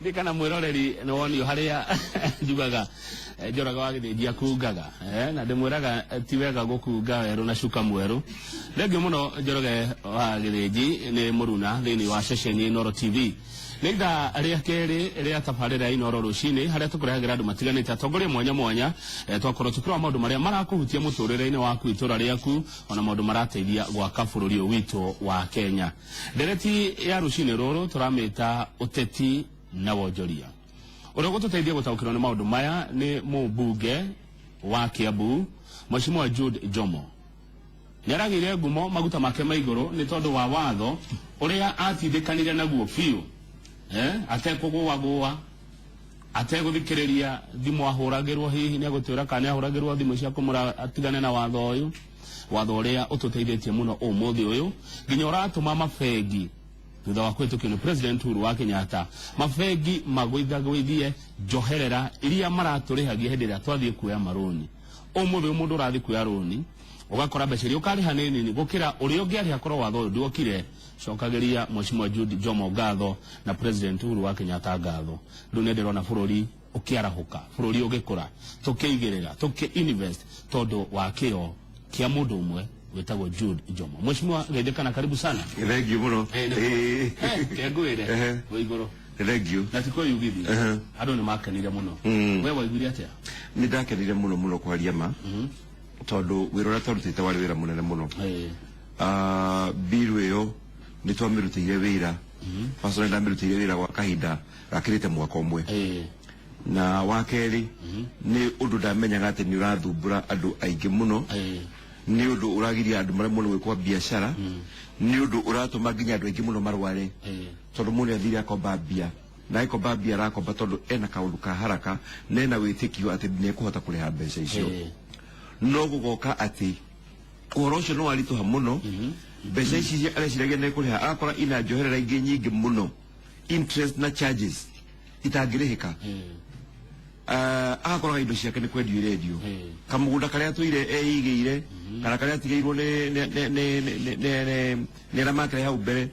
Ndikana mwiroreri nĩ wonio harĩa njugaga Njoroge wa Gĩthĩnji akungaga, na ndĩmwĩraga ti wega gũkunga werũ na cuka mwerũ. Thengiũ mũno Njoroge wa Gĩthĩnji nĩ mũruna thĩinĩ wa ceceni Inooro TV. Nĩ ithaa rĩa kerĩ rĩa tabarĩra ya Inooro rũcinĩ harĩa tũkũrehagĩra andũ matiganĩte, atongoria mwanya mwanya, twakorwo tũkĩrora maũndũ marĩa marakũhutia mũtũrĩre-inĩ waku, itũra rĩaku, ona maũndũ marateithia gwaka bũrũri ũyũ witũ wa Kenya. Ndereti ya rũcinĩ rũrũ tũramĩta ũteti na wonjoria. Ũrĩa ũgũtũteithia gũtaũkĩrwo nĩ maũndũ maya nĩ mũmbunge wa Kiambu Mheshimiwa Jude Njomo. Nĩ aragĩire ngumo maguta make ma igũrũ nĩ tondũ wa watho ũrĩa atindĩkanire naguo biũ, atekũgũagũa, ategũthikĩrĩria thimũ ahũragĩrwo. Hihi nĩ egũtwĩra kana nĩ ahũragĩrwo thimũ cia kũmũra atigane na watho ũyũ, watho ũrĩa ũtũteithĩtie mũno ũmũthĩ ũyũ nginya ũratũma mabengi, thutha wa kũhĩtũkio nĩ President Uhuru wa Kenyatta, mabengi magũithagũithie njoherera iria maratũrĩhagia hĩndĩ ĩrĩa twathiĩ kuoya marũni. Ũmũthĩ ũyũ mũndũ ũrathiĩ kuoya rũni ũgakora mbeca iria ũkarĩha nĩ nini gũkĩra ũrĩa ũngĩarĩha korwo watho ũyũ nduokire. Cokagĩria Mheshimiwa Jude Njomo ngatho na President Uhuru wa Kenyatta ngatho. Rĩu nĩ ndĩrona bũrũri ũkĩarahũka, bũrũri ũgĩkũra, tũkĩigĩrĩra, tũkĩ invest tondũ wa kĩo kĩa mũndũ ũmwe wĩtagwo Jude Njomo. Mheshimiwa geithĩkana, karibu sana. Thengiũ mũno. Kengwĩre wĩ igũrũ. Thengiũ. Na ti kwĩyugithia, andũ nĩ makenire mũno. We waiguire atĩa? Nĩ ndakenire mũno mũno kwaria ma, tondũ wĩra ũrĩa twarutĩte warĩ wĩra mũnene mũno. Bill ĩyo nĩ twamĩrutĩire wĩra, personally ndamĩrutĩire wĩra gwa kahinda gakĩrĩte mwaka ũmwe. Na wa kerĩ, nĩ ũndũ ndamenyaga atĩ nĩ ũrathumbũra andũ aingĩ mũno, nĩ ũndũ ũragiria andũ maremwo nĩ gwĩkwa biacara, nĩ ũndũ ũratũma nginya andũ aingĩ mũno marware, tondũ mũndũ nĩ athire akomba mbia, na agĩkomba mbia arakomba tondũ ena kaũndũ ka haraka na ena wĩtĩkio atĩ nĩ ekũhota kũrĩha mbeca icio. No gũgoka atĩ ũhoro ũcio nĩ waritũha mũno, mbeca ici areciragia nĩ ekũrĩha agakora ina njoherera ingĩ nyingĩ mũno, interest na charges itangĩrĩhĩka. Agakoraga indo ciake nĩ kwendio irendio, kamũgũnda karĩa atũire eigĩire kana karĩa atigĩirwo nĩ arĩa makĩrĩ hau mbere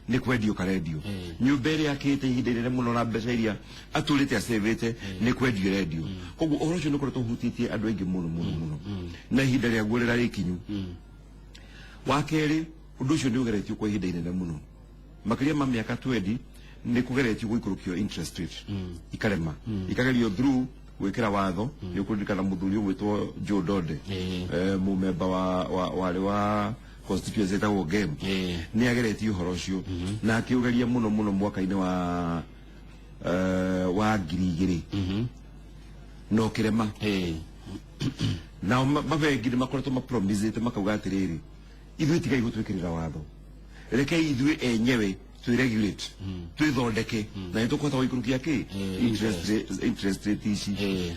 nĩ kwendio karendio, nyũmba ĩrĩa akĩte ihinda inene mũno na mbeca iria atũrĩte acĩvĩte nĩ kwendio irendio. Koguo ũhoro ũcio nĩ ũkoretwo ũhutĩtie andũ aingĩ mũno mũno mũno na ihinda rĩaguo rĩrarĩ ikinyu. Wa kerĩ, ũndũ ũcio nĩ ũgeretio kwa ihinda inene mũno, makĩria ma mĩaka 20 nĩ kũgeretio gũikũrũkio interest rate, ikarema, ikagerio through gwĩkĩra watho. Nĩ ũkũririkana mũthuri ũgwĩtwo Joe Dodde, mũmemba wa warĩ wa constituency ĩtagwo Gem, nĩ ageretie ũhoro ũcio na akĩũgeria mũno mũno mwaka-inĩ wa 2000 na ũkĩrema. Nao mabengi nĩ makoretwo mapromisĩte makauga atĩrĩrĩ, ithuĩ tigai gũtwĩkĩrĩra watho, rekei ithuĩ enyewe twĩregulate, twĩthondeke na nĩ tũkũhota gũikũrũkia kĩ interest rate ici.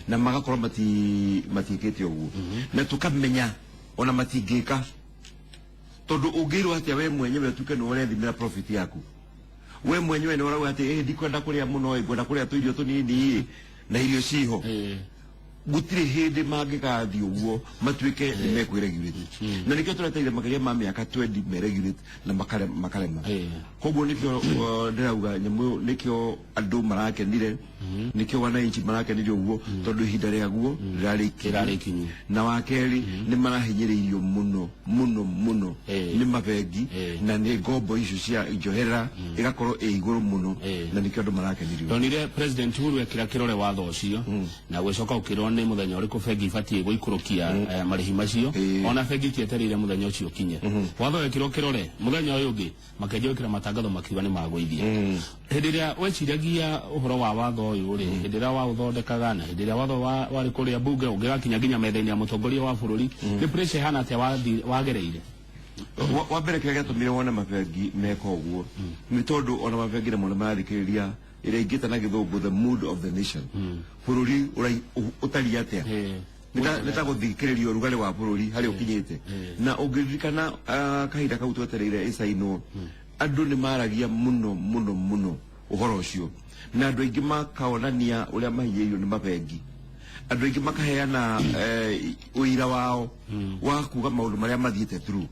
Na magakorwo matiĩkĩte ũguo na tũkamenya ona matingĩka, tondũ ũngĩirwo atĩa we mwenyewe ũtuĩke nĩwe ũrethimĩra profit yaku we mwenyewe, nĩ ũrauga atĩ ndikwenda kũrĩa mũno ĩ, ngwenda kũrĩa tũirio tũnini ĩ, na irio ciho. Gũtirĩ hĩndĩ mangĩgathiĩ ũguo matuĩke nĩ mekwĩregulate, na nĩkĩo tũreteire makĩria ma mĩaka 20 meregulate na makarema. Koguo nĩkĩo ndĩrauga nyamũ ĩyo, nĩkĩo andũ marakenire, nĩkĩo wananchi marakenire ũguo, tondũ ihinda rĩaguo rĩrarĩ Rĩrarĩ ikinyu. Na wa kerĩ, nĩ marahinyĩrĩirio mũno mũno mũno nĩ mabengi na nĩ ngombo icio cia njoherera ĩgakorwo ĩ igũrũ mũno, na nĩkĩo andũ marakenirio. Ndonire President Uhuru ekĩra kĩrore watho ũcio na gwĩcoka ũkĩrwo nĩ mũthenya ũrĩkũ bengi ibatiĩ gũikũrũkia marĩhi macio. Ona bengi itietereire mũthenya ũcio ũkinye. Watho wekĩrwo kĩrore, mũthenya ũyũ ũngĩ makĩanjia gwĩkĩra matangatho makiuga nĩ magũithia. Hĩndĩ ĩrĩa weciragia ũhoro wa watho ũyũ rĩ, hĩndĩ ĩrĩa waũthondekaga na hĩndĩ ĩrĩa watho warĩ kũrĩa mbunge ũngĩgakinya nginya metha-inĩ ya mũtongoria wa bũrũri, nĩ pressure ĩhana atĩa wagereire? Wa mbere, kĩrĩa gĩatũmire wone mabengi meka ũguo nĩ tondũ ona mabengi namo nĩ marathikĩrĩria ĩrĩa ingĩta na Gĩthũngũ the mood of the nation, bũrũri ũtariĩ atĩa. Nĩ ta gũthikĩrĩria ũrugarĩ wa bũrũri harĩa ũkinyĩte. Na ũngĩririkana, kahinda kau twetereire ĩcainwo, andũ nĩ maragia mũno mũno mũno ũhoro ũcio, na andũ aingĩ makaonania ũrĩa mahinyĩrĩirio nĩ mabengi, andũ aingĩ makaheana ũira wao wa kuga maũndũ marĩa mathiĩte through.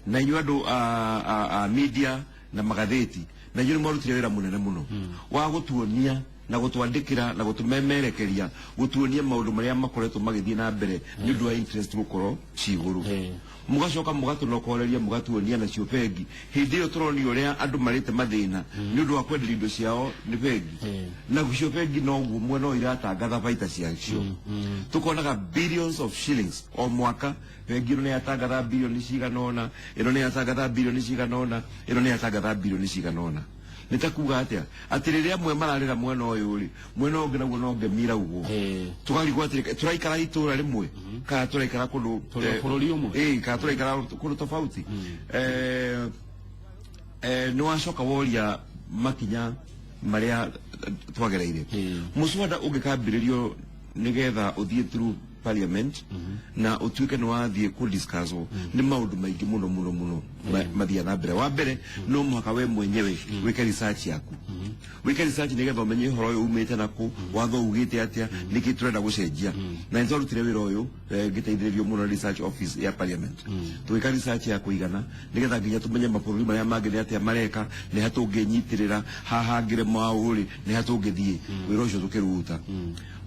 Na inyuĩ andũ a media na magathĩti Na inyuĩ nĩ mwarutire wĩra mũnene mũno wa gũtuonia na gũtwandĩkĩra na gũtũmemerekeria, gũtuonia maũndũ marĩa makoretwo magĩthiĩ na mbere nĩ ũndũ wa interest gũkorwo ci igũrũ. Mũgacoka mũgatũnokoreria, mũgatuonia nacio bengi hĩndĩ ĩyo tũronio ũrĩa andũ marĩte mathĩna nĩ ũndũ wa kwenderio indo ciao nĩ bengi. Nacio bengi noguo mwena ũyũ iratangatha baita ciacio, tukonaga billions of shillings o mwaka. Bengi ĩno nĩ yatangatha bilioni cigana ũna, ĩno nĩ yatangatha bilioni cigana ũna, ĩno nĩ yatangatha bilioni cigana ũna. Nĩ ta kuga atĩa? Atĩ rĩrĩa amwe mararĩra mwena ũyũ rĩ, mwena ũngĩ naguo no ngemira ũguo. Tũkarigwo atĩrĩ, tũraikara itũra rĩmwe kana tũraikara kũndũ Tũrĩ o bũrũri ũmwe? Ĩĩ, kana tũraikara kũndũ tofauti. Nĩ wacoka woria makinya marĩa twagereire. Mũswada ũngĩkambĩrĩrio nĩgetha ũthiĩ through parliament na ũtuĩke nĩ wathiĩ kũ-discusswo, nĩ maũndũ maingĩ mũno mũno mũno mathiaga na mbere. Wa mbere, no mũhaka we mwenyewe wĩke research yaku, wĩke research nĩgetha ũmenye ũhoro ũyũ umĩte nakũ, watho ugĩte atĩa, nĩkĩ tũrenda gũcenjia. Na nĩ twarutire wĩra ũyũ ngĩteithĩrĩrio mũno research office ya parliament, tũgĩka research ya kũigana nĩgetha nginya tũmenye mabũrũri marĩa mangĩ nĩ atĩa mareka, nĩ ha tũngĩnyitĩrĩra, haha ngĩremwo ũũ rĩ, nĩ ha tũngĩthiĩ. Wĩra ũcio tũkĩruta.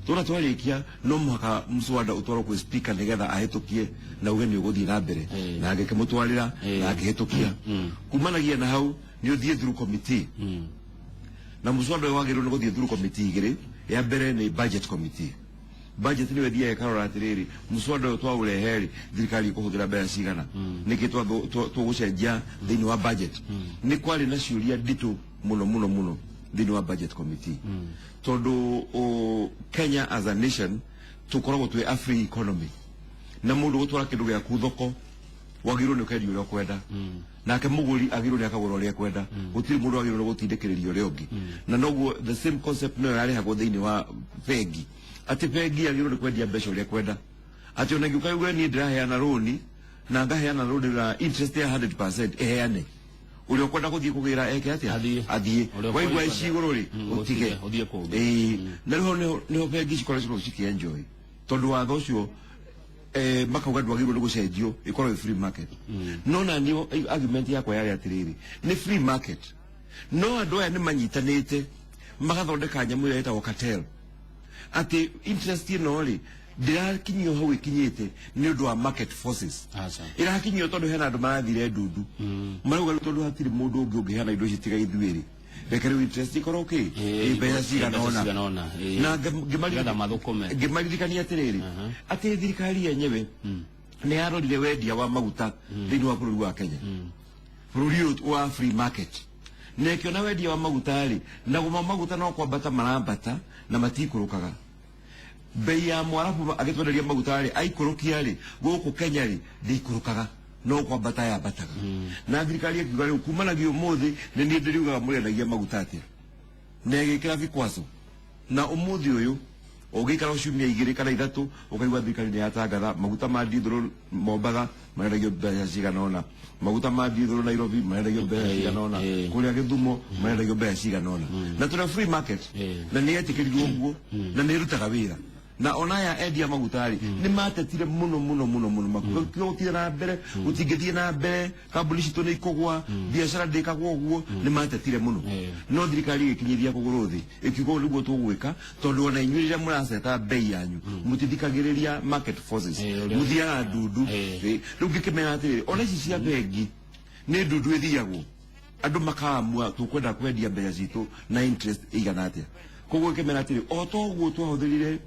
Tũra twarĩkia, no mũhaka mswada ũtwarwo kwĩ speaker nĩgetha ahĩtũkie na uge nĩ ũgũthiĩ na mbere. Na agĩkĩmũtwarĩra na akĩhĩtũkia. Kumanagia na hau nĩ ũthiĩ through committee, na mũswada ũyũ wagĩrĩirwo nĩ gũthiĩ through committee igĩrĩ. Ya mbere nĩ budget committee. Budget nĩyo ĩthiaga ĩkarora atĩrĩrĩ, mũswada ũyũ twaũrehe rĩ, thirikari ĩkũhũthĩra mbeca cigana, nĩkĩ tũgũcenjia thĩinĩ wa budget. Nĩ kwarĩ na ciũria nditũ mũno mũno mũno thĩinĩ wa budget committee, tondũ Kenya as a nation tũkoragwo twĩ a free economy, na mũndũ gũtwara kĩndũ gĩaku thoko wagĩrĩirwo nĩ ũkendia ũrĩa ũkwenda, nake mũgũri agĩrĩirwo nĩ akagũra ũrĩa ekwenda. Gũtirĩ mũndũ wagĩrĩirwo nĩ gũtindĩkĩrĩria ũrĩa ũngĩ. Na noguo the same concept noyo yarehagwo thĩinĩ wa bengi, atĩ bengi yagĩrĩirwo nĩ kwendia mbeca ũrĩa ekwenda, atĩ ona ingĩũka yuge niĩ ndĩraheana rũni na ngaheana rũni na interest ya 100%, ĩheane ũrĩa ũkwenda gũthiĩ kũgĩra eke atĩa? Athiĩ. Athiĩ. Ũrĩa waigua ũkwenda. ici igũrũ rĩ, ũtige. Ũthiĩ kũngĩ. Ĩĩ, na rĩu nĩho bengi cikoretwo cikĩenjoy, tondũ watho ũcio makauga ndwagĩrĩirwo nĩ gũcenjio, ĩkorwo ĩ free market. No na niĩ argument yakwa yarĩ atĩrĩrĩ, nĩ free market, no andũ aya nĩ manyitanĩte magathondeka nyamũ ĩrĩa ĩtagwo cartel, atĩ interest ĩno rĩ, ndĩrakinyio hau ĩkinyĩte nĩ ũndũ wa market forces. Aca. Ĩrakinyio tondũ hena andũ marathire ndundu, marauga rĩu tondũ hatirĩ mũndũ ũngĩ ũngĩheana indo ici tiga ithuĩ rĩ, reke rĩu interest ikorwo kĩ ĩ mbeca cigana ũna. Cigana ũna, ĩĩ. Na Nĩgetha mathũkũme. Ngĩmaririkania atĩrĩrĩ, atĩ thirikari yenyewe nĩ yarorire wendia wa maguta thĩinĩ wa bũrũri wa Kenya, bũrũri ũyũ wa free market, na ĩkĩona wendia wa maguta rĩ, naguo maguta no kwambata marambata na matikũrũkaga. Bei ya mwarabu agĩtwenderia maguta rĩ, aikũrũkia rĩ, gũkũ Kenya rĩ, ndĩikũrũkaga, no kwambata yambataga. Na thirikari ĩkiuga rĩu kumanagia ũmũthĩ nĩ niĩ ndĩriugaga mũrĩendagia maguta atĩa, na ĩgĩkĩra vikwazo. Na ũmũthĩ ũyũ ũngĩikara ciumia 2 kana 3, ũkaigua thirikari nĩ yatangatha maguta ma ndithũrũ Mombatha marendagio mbeca cigana ũna, maguta ma ndithũrũ Nairobi marendagio mbeca cigana ũna, kũrĩa Gĩthumo marendagio mbeca cigana ũna. Na tũrĩ free market na nĩ yetĩkĩrirwo ũguo na nĩ ĩrutaga wĩra. Na ona aya endia maguta rĩ, nĩ matetire mũno mũno mũno mũno, makiuga gũtirĩ na mbere, gũtingĩthiĩ na mbere, kambuni citũ nĩ ikũgwa, biacara ndĩkagwo ũguo. Nĩ matetire mũno, no thirikari ĩgĩkinyithia kũgũrũ thĩ, ĩkiuga ũũ nĩguo tũgwĩka, tondũ ona inyuĩ rĩrĩa mũraceta bei yanyu mũtithikagĩrĩria market forces, mũthiaga ndundu. Rĩu ngĩkĩmenya atĩrĩrĩ, ona ici cia bengi nĩ ndundu ĩthiagwo, andũ makaamua tũkwenda kwendia mbeca citũ na interest ĩigana atĩa. Koguo ngĩmera atĩrĩ, o toguo twahũthĩrire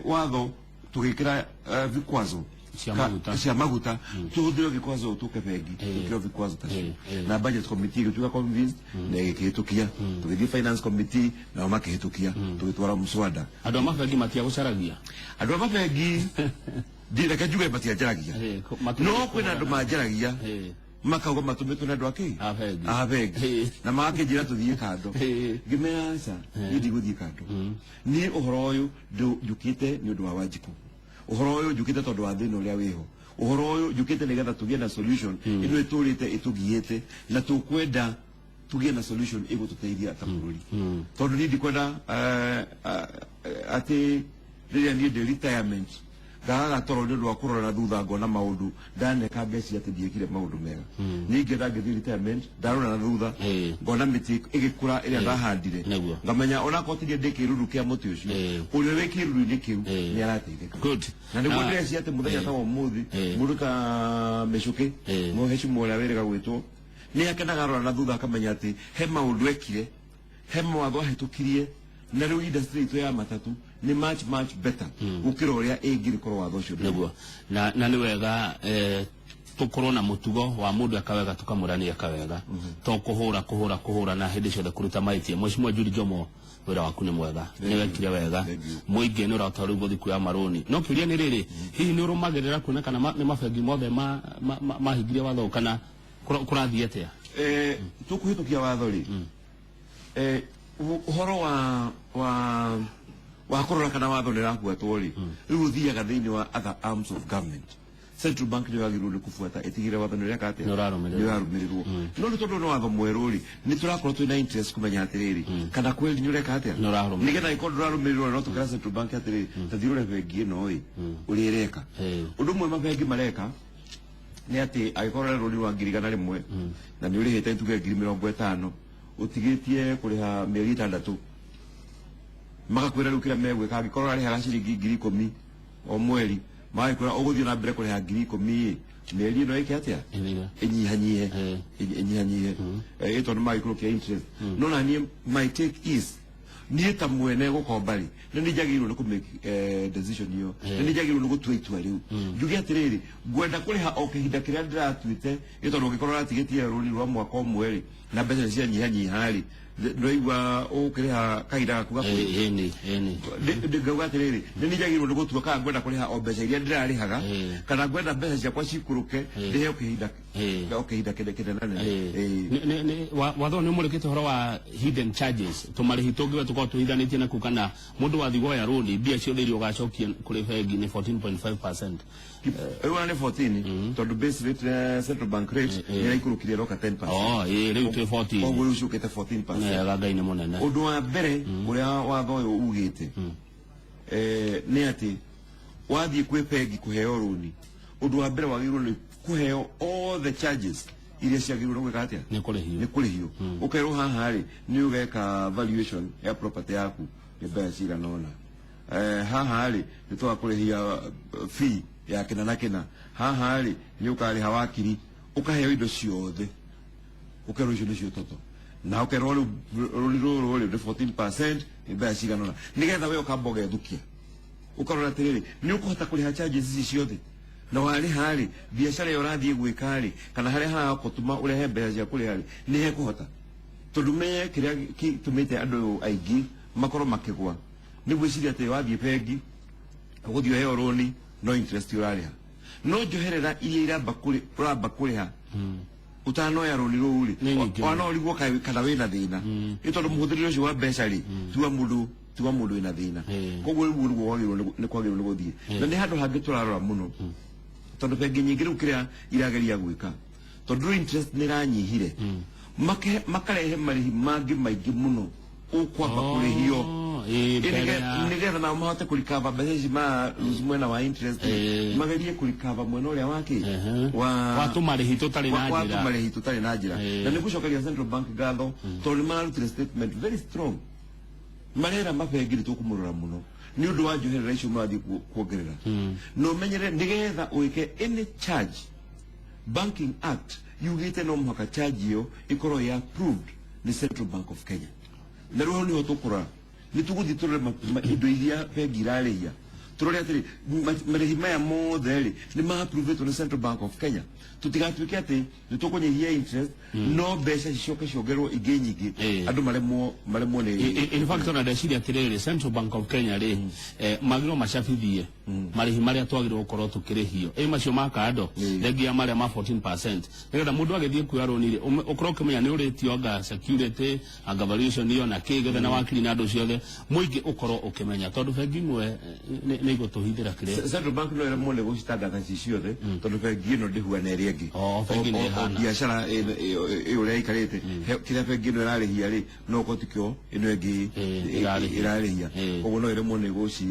watho tũgĩkĩra vikwazo Cia maguta. Cia maguta, tũhũthĩre vikwazo tũke bengi, tũkĩre vikwazo tacio. Na budget committee ĩgĩtuĩka convinced na ĩgĩkĩhĩtũkia. Tũgĩthiĩ finance committee, nao makĩhĩtũkia, tũgĩtwara mswada. Andũ a mabengi matiagũcaragia? Andũ a mabengi, reke njuge matianjaragia. No kwĩna andũ manjaragia, makauga matũmĩtwo nĩ andũ akĩ A bengi. A bengi. Na magakĩnjĩra tũthiĩ kando. Ngĩmera aca, niĩ ndigũthiĩ kando. Niĩ ũhoro ũyũ njũkĩte nĩ ũndũ wa Wanjikũ, ũhoro ũyũ njũkĩte tondũ wa thĩna ũrĩa wĩho, ũhoro ũyũ njũkĩte nĩgetha tũgĩe na solution ĩno ĩtũrĩte ĩtũgiĩte, na tũkwenda tũgĩe na solution ĩgũtũteithia ta bũrũri, tondũ niĩ ndikwenda atĩ rĩrĩa niĩ ndĩ retirement Ngagaga toro nĩ ũndũ wa kũrora na thutha, ngona maũndũ ndaneka, ngeciria atĩ ndiĩkire maũndũ mega. Niĩ ingĩenda ngĩthiĩ retirement, ndarora na thutha, ngona mĩtĩ ĩgĩkũra ĩrĩa ndahandire, ngamenya onakorwo ti niĩ ndĩ kĩruru kĩa mũtĩ ũcio, ũrĩa wĩ kĩruru-inĩ kĩu nĩ arateithĩka. Na nĩguo ndĩreciria atĩ mũthenya ta wa ũmũthĩ, mũndũ ta Mĩcũkĩ, mũhecimu ũrĩa wĩrĩga gwĩtwo, nĩ akenaga arora na thutha, akamenya atĩ he maũndũ ekire, he mawatho ahĩtũkirie, na rĩu industry itũ ya matatu nĩ much much better gũkĩra ũrĩa ĩngĩrĩ korwo watho ũcio ndũrĩ. Nĩguo, na nĩ wega tũkorwo na mũtugo wa mũndũ eka wega tũkamwĩra nĩ eka wega, to kũhũra kũhũra kũhũra na hĩndĩ ciothe kũruta mahĩtia. Mheshimiwa Judy Jomo, wĩra waku nĩ mwega, nĩ wekire wega. Thank you. Mũingĩ nĩ ũrahota rĩu gũthiĩ kuoya marũni, no kĩũria nĩ rĩrĩ, hihi nĩ ũrũmagĩrĩra kuona kana nĩ mabengi mothe mahingirie watho ũyũ, kana kũrathiĩ atĩa? Tũkũhĩtũkia watho rĩ, ũhoro wa kũrora kana watho nĩ ũrabuatwo rĩ, rĩu ũthiaga thĩinĩ wa other arms of government. Central Bank nĩ yagĩrĩirwo nĩ kũbuata ĩtigĩre watho nĩ ũreka atĩa? Nĩ ũrarũmĩrĩrwo. Nĩ ũrarũmĩrĩrwo. No nĩ tondũ nĩ watho mwerũ rĩ, nĩ tũrakorwo twĩna interest kũmenya atĩrĩrĩ, kana kweli nĩ ũreka atĩa, Nĩ ũrarũmĩrĩrwo. nĩgetha ĩkorwo ndũrarũmĩrĩrwo, no tũkĩra Central Bank atĩrĩrĩ, ta thiĩ ũrore bengi ĩno ĩ ũrĩa ĩreka. Ũndũ ũmwe mabengi mareka nĩ atĩ angĩkorwo ũrarĩ rũni rwa 100,000 na nĩ ũrĩhĩte tuge 50,000, ũtigĩtie kũrĩha mĩeri 6, magakwĩra rĩu kĩrĩa megwĩka, angĩkorwo ũrarĩhaga ciringi 10,000 o mweri, magagĩkwĩra ũgũthiĩ na mbere kũrĩha 10,000 ĩ, mĩeri ĩno ĩke atĩa? Ĩthire. Ĩnyihanyihe. Ĩnyihanyihe ĩtondũ nĩ magĩikũrũkia interest. No na niĩ my take is, niĩ ta mwene gũkomba rĩ, nĩ niĩ njagĩrĩirwo nĩ kũ make decision ĩyo, nĩ niĩ njagĩrĩirwo nĩ gũtua itua rĩu, njuge atĩrĩrĩ, ngwenda kũrĩha o kĩhinda kĩrĩa ndĩratuĩte, ĩ tondũ ũngĩkorwo ũratigĩtie rũni rwa mwaka ũmwe rĩ, na mbeca nĩ cianyihanyiha rĩ, ndũraigua ũkĩrĩha kahinda gaku gakuhĩ. Ĩni ĩni. Ngauga atĩrĩrĩ, nĩ niĩ njagĩrĩirwo nĩ gũtua kana ngwenda kũrĩha o mbeca iria ndĩrarĩhaga, kana ngwenda mbeca ciakwa cikũrũke, ndĩhe o kĩhinda o kĩhinda kĩnenanene. Watho nĩ ũmũrĩkĩte ũhoro wa hidden charges, tũmarĩhi tũngĩ tũkorwo tũhithanĩtie naku, kana mũndũ wathiĩ woya rũni, mbia ciothe iria ũgacokia kũrĩ bengi nĩ 14.5%? Rĩu ona nĩ 14, tondũ base rate, central bank rate nĩ ĩraikũrũkire ĩroka 10%. Oh, ĩ rĩu twĩ 14. Koguo rĩu ciũkĩte 14%. Wega, Ngai nĩ mũnene. Ũndũ wa mbere ũrĩa watho ũyũ ugĩte nĩ atĩ wathiĩ kwĩ bengi kũheo rũni, ũndũ wa mbere wagĩrĩirwo nĩ kũheo all the charges iria ciagĩrĩirwo nĩ gwĩka atĩa? Nĩ kũrĩhio. Nĩ kũrĩhio. Ũkerwo haha rĩ, nĩ ũgeka valuation ya property yaku, nĩ mbeca cigana ũna, haha rĩ, nĩ tũgakũrĩhia fee ya kĩna na kĩna, haha rĩ, nĩ ũkarĩha wakiri, ũkaheo indo ciothe, ũkerwo icio nĩcio toto, na ũkerwo rĩu rũni rũrũ rĩ nĩ 14%, nĩ mbeca cigana ũna, nĩgetha we ũkamba ũgethukia, ũkarora atĩrĩrĩ, nĩ ũkũhota kũrĩha charges ici ciothe, na warĩha rĩ, biacara ĩyo ũrathiĩ gwĩka rĩ, kana harĩa haragũtũma ũrehe mbeca cia kũrĩha rĩ, nĩ hekũhota. Tondũ menye kĩrĩa gĩtũmĩte andũ aingĩ makorwo makĩgwa nĩ gwĩciria atĩ wathiĩ bengi ũgũthiĩ ũheo rũni, no interest ũrarĩha, no njoherera iria ũramba kũrĩha utanoya rũni rũu rĩ, Nĩ nyingĩ. ona ũrigwo kana wĩna thĩna, nĩ tondũ mũhũthĩrĩre ũcio wa mbeca rĩ, tiwa mũndũ wĩna thĩna. Koguo rĩu nĩguo kwagĩrĩirwo nĩ kwagĩrĩirwo nĩ gũthiĩ, na nĩ handũ hangĩ tũrarora mũno, tondũ bengi nyingĩ rĩu kĩrĩa irageria gwĩka, tondũ rĩu interest nĩ ĩranyihire, makarehe marĩhi mangĩ maingĩ mũno ũkwamba kũrĩhio. Ĩ, mbere Nĩgetha nao mahote kũrikava mbeca ici ma lose mwena wa interest, magerie kũrikava mwena ũrĩa wake wa tũmarĩhi tũtarĩ na wa njĩra. Tũmarĩhi tũtarĩ na njĩra. Na nĩ gũcokeria Central Bank ngatho, tondũ nĩ mararutire statement very strong, marera mabengi nĩ tũkũmũrora mũno nĩ ũndũ wa njoherera icio mũrathiĩ kuongerera, na ũmenyere nĩgetha ũĩke any charge, Banking Act yugĩte no mũhaka charge ĩyo ĩkorwo ĩ approved nĩ Central Bank of Kenya. Na rĩu hau nĩho tũkũrora, nĩ tũgũthiĩ tũrore indo iria bengi irarĩhia, tũrore atĩrĩ, marĩhi maya mothe rĩ, nĩ ma approvĩtwo nĩ Central Bank of Kenya, tũtigatuĩke atĩ nĩ tũkũnyihia interest no mbeca cicoke ciongererwo ingĩ nyingĩ, andũ maremwo nĩ In fact, ona ndeciria atĩrĩrĩ, Central Bank of Kenya rĩ, magĩrĩirwo macabithie marĩhi marĩa twagĩrĩirwo gũkorwo tũkĩrĩhio, ĩ macio ma kando, thengia marĩa ma 14%, nĩgetha mũndũ agĩthiĩ kuoya rũni rĩ, ũkorwo ũkĩmenya nĩ ũrĩtio anga security, anga valuation ĩyo na kĩ gĩothe, na wakiri na andũ ciothe, mũingĩ ũkorwo ũkĩmenya, tondũ bengi imwe nĩ igũtũhithĩra kĩrĩa. Central Bank no ĩremwo nĩ gũcitangatha ci ciothe, tondũ bengi ĩno ndĩhuana ĩrĩa ĩngĩ. Oh, bengi nĩ ĩhana. Biacara ĩ ũrĩa ĩikarĩte, kĩrĩa bengi ĩno ĩrarĩhia rĩ, no ũkorwo tikĩo ĩno ĩngĩ ĩrarĩhia. ĩrarĩhia. Koguo no ĩremwo nĩ gũci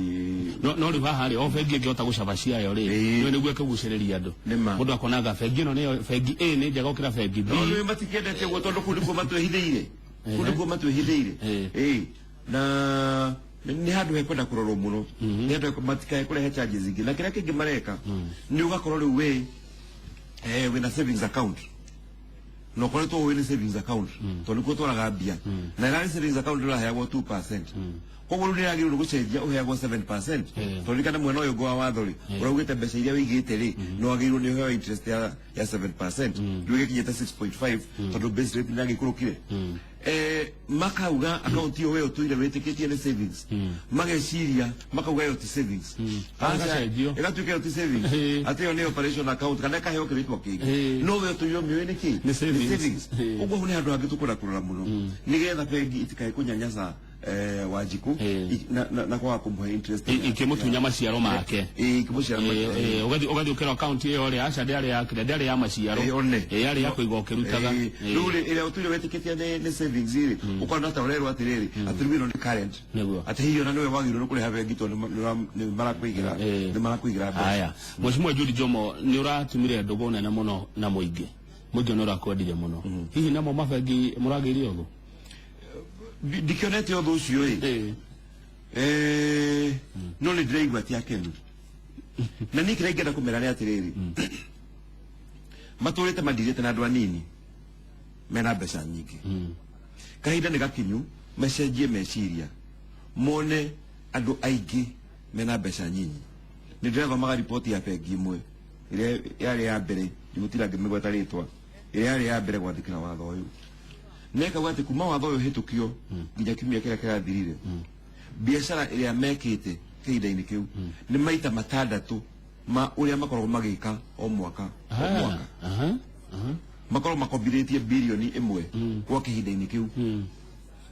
No rĩu haha rĩ, Okorwo bengi ĩngĩhota gũcaba ciayo rĩ, nĩ nĩguo ĩkũgucĩrĩria andũ. Nĩ ma. Mũndũ akonaga bengi ĩno nĩyo bengi A nĩ njega gũkĩra bengi B. No nĩ matikendete ũguo tondũ kũu nĩkuo matwĩhithĩire, kũu nĩkuo matwĩhithĩire. Ĩĩ, na nĩ handũ hekwenda kũrorwo mũno, nĩ handũ matikae kũrehe charges ingĩ. Na kĩrĩa kĩngĩ mareka nĩ ũgakorwo rĩu wĩ wĩna savings account, na ũkoretwo wĩna savings account tondũ nĩkuo twaraga mbia, na ĩrarĩ savings account ũraheagwo 2%, koguo rĩu nĩyagĩrĩirwo nĩ gũcenjia ũheagwo 7%, tondũ ririkana mwena ũyũ ũngĩ wa watho rĩ, ũraugĩte mbeca iria wĩigĩte rĩ, nĩ wagĩrĩirwo nĩ ũheo interest ya 7%. Rĩu ĩgĩkinyĩte 6.5 tondũ base rate nĩ yagĩikũrũkire. Makauga account ĩyo we ũtũire wĩtĩkĩtie nĩ savings, mageciria makauga ĩyo ti savings. Aca, Ĩgacenjio. ĩgatuĩka ĩyo ti savings, atĩ ĩyo nĩ operation account kana ĩkaheo kĩrĩtwa kĩngĩ, no we ũtũire ũmĩũĩ nĩ kĩ? Nĩ savings. Ũguo hau nĩ handũ hangĩ tũkwenda kũrora mũno nĩgetha bengi itikae kũnyanyasa Wanjikũ na kwaga kũmũhe interest Ikĩmũtunya maciaro make. Ĩĩ, ikĩmũciara. Ũgathiĩ ũkĩrwo account ĩyo rĩ, aca, ndĩarĩ ya kĩrĩa, ndĩarĩ ya maciaro. One. Yarĩ ya kũiga ũkĩrutaga. Rĩu rĩ, ĩrĩa ũtũire wĩtĩkĩtie nĩ savings rĩ, ũkona ta ũrerwo atĩrĩrĩ, atĩ rĩu ĩno nĩ current, atĩ hihi ona nĩwe wagĩrĩirwo nĩ kũrĩha bengi tondũ nĩ marakũigĩra, nĩ marakũigĩra mbeca. Haya, Mheshimiwa Jude Jomo, nĩ ũratumire ndũgũ nene mũno na mũingĩ, mũingĩ nĩ ũrakwendire mũno. Hihi namo mabengi mũragĩire ũthũ? Ndikĩonete ũthũ ũcio ĩ. No nĩ ndĩraigua ti akenu, na niĩ kĩrĩa ingĩenda kũmera nĩ atĩrĩrĩ, matũrĩte mandirĩte na andũ anini mena mbeca nyingĩ. Kahinda nĩ gakinyu macenjie meciria, mone andũ aingĩ mena mbeca nyinyi. Nĩ ndĩrathomaga riboti ya bengi ĩmwe ĩrĩa yarĩ ya mbere, ndigũtinda ngĩmĩgweta rĩtwa, ĩrĩa yarĩ ya mbere gwathĩkĩra watho ũyũ, na ĩkauga atĩ kuma watho ũyũ ũhĩtũkio nginya kiumia kĩrĩa kĩrathirire, biacara ĩrĩa mekĩte kĩhinda-inĩ kĩu nĩ maita matandatũ ma ũrĩa makoragwo magĩka o mwaka o mwaka. Makoragwo makombithĩtie 1 birioni kwa kĩhinda-inĩ kĩu,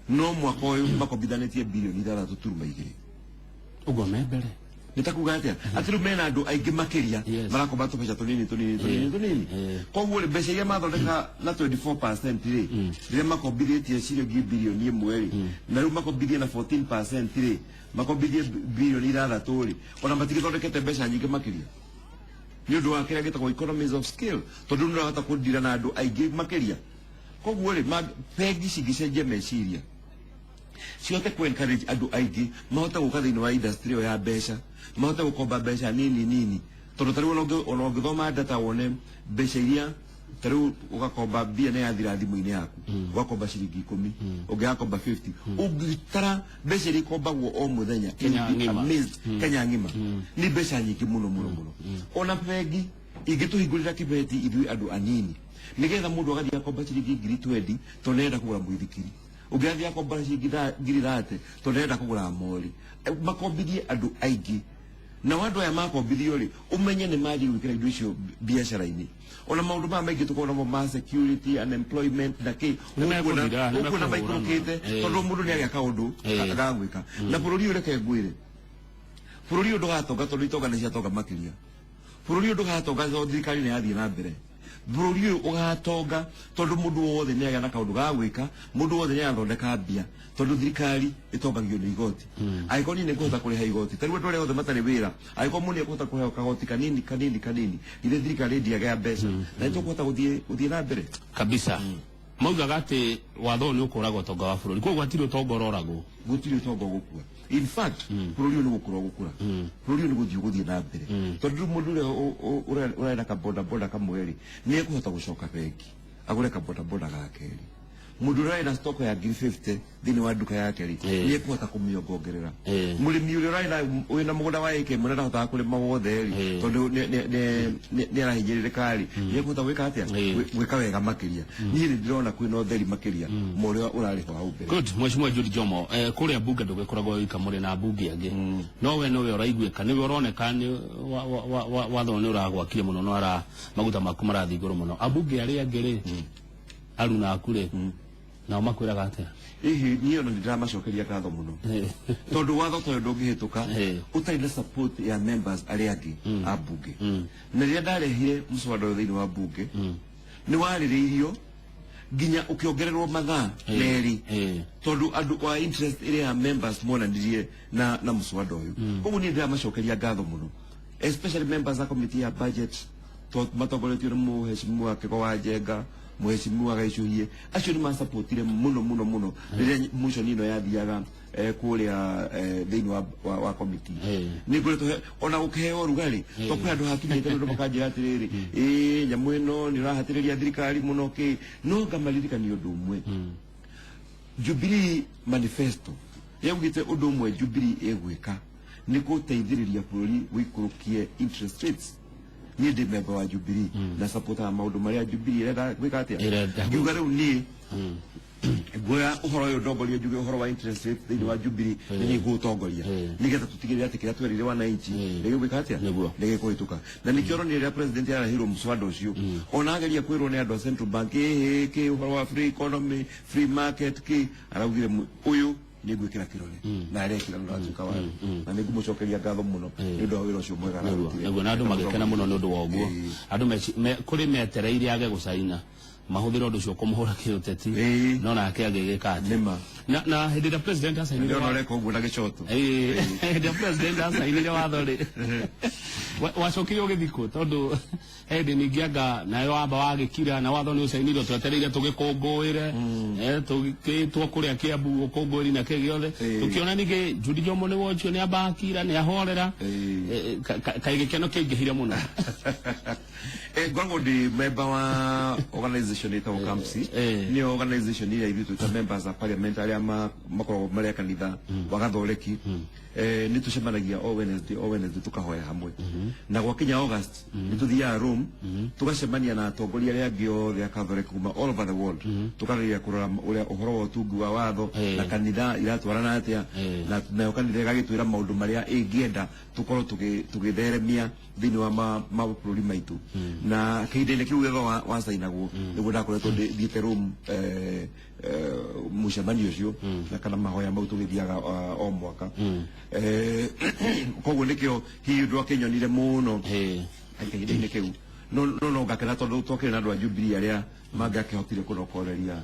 no mwaka ũyũ makombithanĩtie 6.2 birioni. Ũguo me mbere. Nĩ ta kuga atĩa? Atĩ rĩu mena andũ aingĩ makĩria marakomba tũbeca tũnini tũnini tũnini tũnini. Koguo rĩ, mbeca iria mathondeka na 24% rĩ, rĩrĩa makombithĩtie ciringi 1 birioni rĩ, na rĩu makombithie na 14% rĩ, makombithie 6 birioni rĩ, ona matigĩthondekete mbeca nyingĩ makĩria nĩ ũndũ wa kĩrĩa gĩtagwo economies of scale, tondũ rĩu nĩũrahota kũndira na andũ aingĩ makĩria. Koguo rĩ, bengi cingĩcenjia meciria, cihote ku encourage andũ aingĩ mahote gũka thĩinĩ wa industry ĩyo ya mbeca, mahote gũkomba mbeca nini nini, tondũ ta rĩu ona ũngĩthoma data wone mbeca iria ta rĩu ũgakomba mbia nĩ yathira thimũ-inĩ yaku, ũgakomba ciringi 10, ũngĩgakomba 50, ũngĩtara mbeca iria ikombagwo o mũthenya, Kenya you'll be ng'ima. amazed. Kenya ng'ima nĩ mbeca nyingĩ mũno mũno mũno. Ona bengi ingĩtũhingũrĩra kĩbeti ithuĩ andũ anini, nĩgetha mũndũ agathiĩ akomba ciringi 20,000 tondũ nĩarenda kũgũra mũithikiri, ũngĩ athiĩ akomba ciringi 30,000 tondũ nĩarenda kũgũra mori. Makombithie andũ aingĩ, nao andũ aya makombithio rĩ, ũmenye nĩ mathiĩ gwĩkĩra indo icio biacara-inĩ. Ona maũndũ maya maingĩ tũkoragwo namo ma security, unemployment na kĩ, Nĩ mekũthira, nĩ ũkuona mekũhũrana. maikũrũkĩte, tondũ mũndũ nĩ agĩa kaũndũ gagwĩka. Na bũrũri ũyũ, reke ngwĩre, bũrũri ũyũ ndũgatonga tondũ itonga nĩ ciatonga makĩria. Bũrũri ũyũ ndũgatonga tondũ thirikari nĩ yathiĩ na mbere. Bũrũri ũyũ ũgatonga tondũ mũndũ wothe nĩ agĩa na kaũndũ ga gwĩka, mũndũ wothe nĩ arathondeka mbia, tondũ thirikari ĩtongagio nĩ igoti. Angĩkorwo niĩ nĩ ngũhota kũrĩha igoti, ta rĩu andũ arĩa othe matarĩ wĩra, angĩkorwo mũndũ nĩ ekũhota kũheo kagoti kanini kanini kanini, githĩ thirikari ndĩagĩa mbeca na nĩ tũkũhota gũthiĩ na mbere? Kabisa. Maugaga atĩ watho ũyũ nĩ ũkũraga ũtonga wa bũrũri, koguo hatirĩ ũtonga ũroragwo. Gũtirĩ ũtonga ũgũkua. In fact, bũrũri ũyũ nĩ gũkũra ũgũkũra, bũrũri ũyũ nĩ gũthiĩ ũgũthiĩ na mbere, tondũ rĩu mũndũ ũrĩa ũrenda kabodaboda kamwe rĩ, nĩ ekũhota gũcoka bengi agũre kabodaboda ga kerĩ. Mũndũ ũrĩa wĩna stock ya 50,000 thĩinĩ wa nduka yake rĩ, nĩ ekũhota kũmĩongongerera. Mũrĩmi ũrĩa ũrarĩ na wĩna mũgũnda wa ĩka 1 na ndahotaga kũrĩma wothe rĩ, tondũ nĩ arahinyĩrĩrĩka rĩ, nĩ ekũhota gwĩka atĩa? Gwĩka wega makĩria. Niĩ nĩ ndĩrona kwĩna ũtheri makĩria ma ũrĩa ũrarĩ ho hau mbere. Good. Mheshimiwa Jude Jomo, kũrĩa mbunge ndũgĩkoragwo wika, mũrĩ na mbunge angĩ, no we nĩwe ũraiguĩka, nĩwe ũroneka nĩ watho nĩ ũragwakire mũno, no ara maguta maku marathiĩ igũrũ mũno. Ambunge arĩa angĩ rĩ, aruna aku rĩ, nao makwĩraga atĩa? Hihi niĩ ona nĩ ndĩramacokeria ngatho mũno, tondũ watho ta ũyũ ndũngĩhĩtũka ũtarĩ na support ya members arĩa angĩ a mbunge. Na rĩrĩa ndarehire mũswada ũyũ thĩinĩ wa mbunge, nĩ warĩrĩirio nginya ũkĩongererwo mathaa 2. Tondu andu wa interest ĩrĩa members monanirie na mũswada ũyũ. Koguo niĩ ndĩramacokeria ngatho mũno, especially members a committee ya budget matongoretio nĩ mũheshimiwa Kĩgo wa Njenga, mũheshimiwa Gaicũhie. Acio nĩ masapotire mũno mũno mũno rĩrĩa motion ĩno yathiaga kũrĩa thĩinĩ wa committee. Nĩ ngoretwo ona gũkĩheo rugarĩ to kwĩ handũ hakinyĩte nĩ ũndũ makanjĩra atĩrĩrĩ, ĩĩ, nyamũ ĩno nĩ ũrahatĩrĩria thirikari mũno kĩ, no ngamaririkania ũndũ ũmwe. Jubilee manifesto yaugĩte ũndũ ũmwe Jubilee ĩgwĩka nĩ gũteithĩrĩria bũrũri wĩikũrũkie interest rates. Niĩ ndĩ member wa Jubilee na supportaga maũndũ marĩa Jubilee ĩrenda gwĩka atĩa. Ĩrenda. Ngiuga rĩu niĩ nguoya ũhoro ũyũ ndongorie, njuge ũhoro wa interest rate thĩinĩ wa Jubilee nĩ niĩ ngũũtongoria, nĩgetha tũtigĩrĩre atĩ kĩrĩa twerĩire wananchi nĩ gĩgwĩka atĩa, nĩ gĩkũhĩtũka. Na nĩkĩo ũronire rĩrĩa president araheirwo mũswada ũcio, ona ageria kwĩrwo nĩ andũ a Central Bank ĩhĩ kĩ ũhoro wa free economy, free market kĩ, araugire ũyũ nĩ ngwĩkĩra kĩrore na arekĩra na ũratuĩka wa, na nĩ ngũmũcokeria ngatho mũno nĩ ũndũ wa wĩra ũcio mwega ararutire. Nĩguo, na andũ magĩkena mũno nĩ ũndũ wa ũguo. Andũ kũrĩ metereire age gũcaina mahũthĩre ũndũ ũcio kũmũhũra kĩũteti, no nake agĩgĩka atĩ Nĩma. Na hĩndĩ ĩrĩa president acainire Ndĩrona ũreka ũguo na gĩcoto. Ĩĩ, hĩndĩ ĩrĩa president acainire watho rĩ, wacokire ũgĩthikwo tondũ hĩndĩ ningĩ anga nayo wamba wagĩkira na watho nĩ ũcainirwo, twetereire tũgĩkũngũĩre, tũgĩtwo kũrĩa Kĩambu ũkũngũĩri na kĩ gĩothe, tũkĩona ningĩ Judy Jomo nĩ wocio nĩ amba akira nĩ ahorera. Kaĩ gĩkeno kĩingĩhire mũno. Ngoragwo ndĩ member wa organization ĩtagwo CAMSI. Nĩyo organization ĩrĩa ithuĩ twĩta members a parliament arĩa makoragwo marĩ a kanitha wa Gathoreki. Nĩ tũcemanagia o Wednesday, o Wednesday tũkahoya hamwe, na gwakinya August nĩ tũthiaga Rome tũgacemania na atongoria arĩa angĩ othe a Catholic kuma all over the world, tũkageria kũrora ũrĩa ũhoro wa ũtungu wa watho na kanitha iratwarana atĩa, na nayo kanitha ĩgagĩtwĩra maũndũ marĩa ĩngĩenda tũkorwo tũgĩtheremia thĩinĩ wa mabũrũri maitũ. Na kahinda-inĩ kĩu wetho wacainagwo nĩguo ndakoretwo thiĩte Rome, mũcemanio ũcio na kana mahoya mau tũgĩthiaga o mwaka. Koguo nĩkĩo hihi ũndũ akĩnyonire mũno kahinda-inĩ kĩu, no ngakena tondũ twakĩrĩ na andũ a Jubilee arĩa mangĩakĩhotire kũnokoreria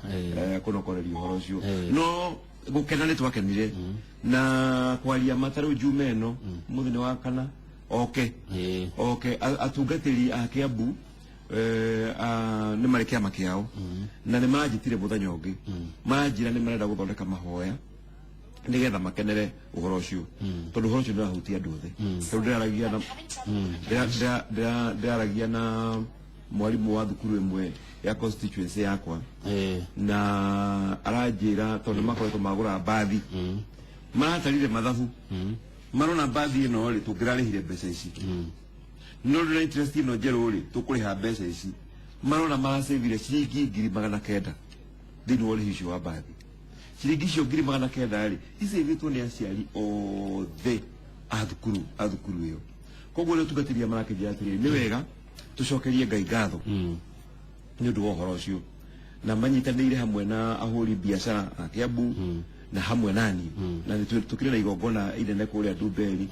ũhoro ũcio. No gũkena nĩ twakenire na kwaria mata. Rĩu Juma ĩno, mũthenya wa kana oke oke atungatĩri a Kiambu nĩ marĩ kĩama kĩao na nĩ maranjĩtire mũthenya ũngĩ, maranjĩra nĩ marenda gũthondeka mahoya nĩgetha makenere ũhoro ũcio, tondũ ũhoro ũcio nĩ ũrahutia andũ othe. Rĩu ndĩraragia na mwarimũ wa thukuru ĩmwe ya constituency yakwa na aranjĩra tondũ nĩ makoretwo magũra mbathi, maratarire mathabu, marona mbathi ĩno rĩ, tũngĩrarĩhire mbeca ici, no ndũ na interest ĩno njerũ rĩ, tũkũrĩha mbeca ici. Marona maracĩvire ciringi 900,000 thĩinĩ wa ũrĩhi ũcio wa mbathi. Ciringi icio 900,000 rĩ, icĩvĩtwo nĩ aciari othe a thukuru ĩyo. Koguo rĩu tungatĩria marakĩnjĩra atĩrĩrĩ, nĩ wega tũcokerie Ngai ngatho nĩ ũndũ wa ũhoro ũcio, na manyitanĩire hamwe na ahũri biacara a Kiambu na hamwe nani, na nĩ tũkĩrĩ na igongona inene kũrĩa Ndumberi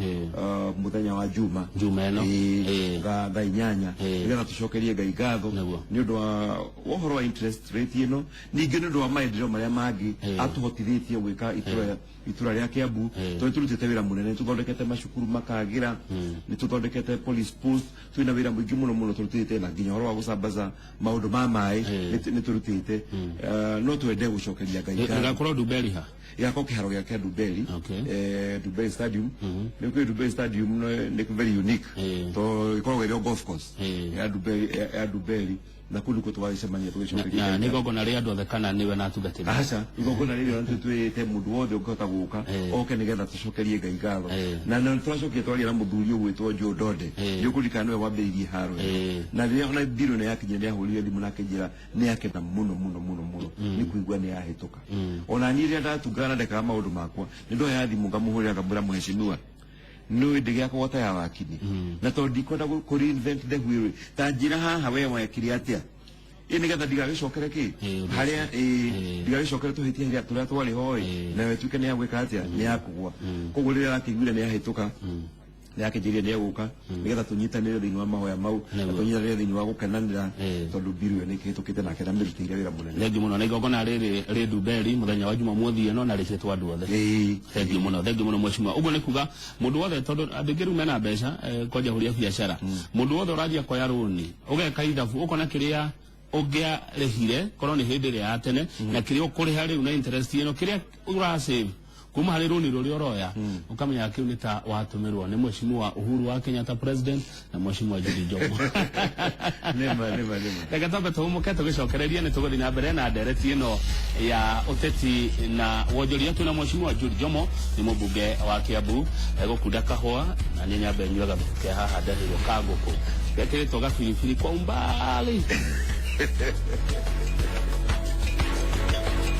mũthenya wa Juma. Juma ĩno. Ĩĩ, thaa 8, nĩgetha tũcokerie Ngai ngatho nĩ ũndũ wa ũhoro wa interest rate ĩno, ningĩ nĩ ũndũ wa maendeleo marĩa mangĩ atũhotithĩtie gwĩka itũra rĩa Kiambu, tondũ tũrutĩte wĩra mũnene, tũthondekete macukuru makagĩra, nĩ tũthondekete police post, twĩna wĩra mũingĩ mũno mũno tũrutĩte, na nginya ũhoro wa gũcambaza maũndũ ma maĩ nĩ tũrutĩte. No twende gũcokeria Ngai ngatho. Ĩgakorwo Ndumberi ha? Ĩgakorwo kĩharo gĩa kĩa Ndumberi. Ndumberi Stadium. Nĩ kwĩ Ndumberi Stadium nĩ very unique to ĩkoragwo ĩrĩ o golf course ya Ndumberi, na kũu nĩkuo tũgagĩcemania tũgĩcokeria Na Ngai nĩ ngatho. igongona rĩa andũ othe kana nĩwe na atungatĩri? Aca, igongona rĩrĩ ona twĩte mũndũ wothe ũngĩhota gũka oke nĩgetha tũcokerie Ngai ngatho. Na tũracokia twaria na mũthuri ũgwĩtwo Joe Donde. Nĩ ũkũririkana nĩwe wambĩrĩirie haro ĩno. Na rĩrĩa ona mbirũ ĩno yakinyire, nĩ ahũrire thimũ na akĩnjĩra nĩ akena mũno mũno mũno mũno nĩ kũigua nĩ yahĩtũka. Ona niĩ rĩrĩa ndatungaga na ndekaga maũndũ makwa, nĩ ndoya thimũ ngamũhũrĩra ngamwĩra, "Mũheshimiwa, nĩ ndĩgĩakwa ta ya wakini, na tondũ ndikwenda kũ reinvent the wheel, ta njĩra haha we wekire atĩa ĩ nĩgetha ndigagĩcokere kĩ Ũndũ harĩa ĩ ndigagĩcokere tũhĩtia harĩa tũrĩa twarĩ ho ĩ, nayo ĩtuĩke nĩ ya gwĩka atĩa, nĩ ya kũgwa." Koguo rĩrĩa arakĩiguire nĩ yahĩtũka, Nĩ akĩnjĩrire nĩ egũka nĩgetha tũnyitanĩre thĩinĩ wa mahoya mau na Nĩguo. tũnyitanĩre thĩinĩ wa gũkenanĩra, Eh. tondũ mbiru ĩyo nĩ ĩkĩhĩtũkĩte nake na mĩrutĩire wĩra mũnene. Thengiũ mũno. Na igongona rĩrĩ rĩ Ndumberi mũthenya wa Jumamothi ĩno na rĩcĩtwo andũ othe. Ĩĩ. Thengiũ mũno, thengiũ mũno, mheshimiwa. Ũguo nĩ kuga mũndũ wothe, tondũ andũ aingĩ rĩu mena mbeca, kwanja hũria biacara, mũndũ wothe ũrathiĩ akoya rũni, ũgeka ithabu, ũkona kĩrĩa ũngĩarĩhire korwo nĩ hĩndĩ ĩrĩa ya tene na kĩrĩa ũkũrĩha rĩu na interest ĩno, kĩrĩa ũrasave kuma harĩ rũni rũrĩa ũroya, ũkamenya kĩu nĩ ta watũmĩrwo nĩ Mheshimiwa Uhuru wa Kenyatta president na Mheshimiwa Judy Njomo. Nĩma, nĩma, nĩma. Reke twambe tũhũmũke, tũgĩcokereria nĩ tũgũthiĩ na mbere na ndereti ĩno ya ũteti na wonjoria. Twĩna Mheshimiwa Jude Jomo, nĩ mũmbunge wa Kiambu. Egũkunda kahũa na niĩ nyambe nyue gathubu ke haha ndeheirwo ka ngũkũ gekĩrĩtwo gabiribiri kwa umbali.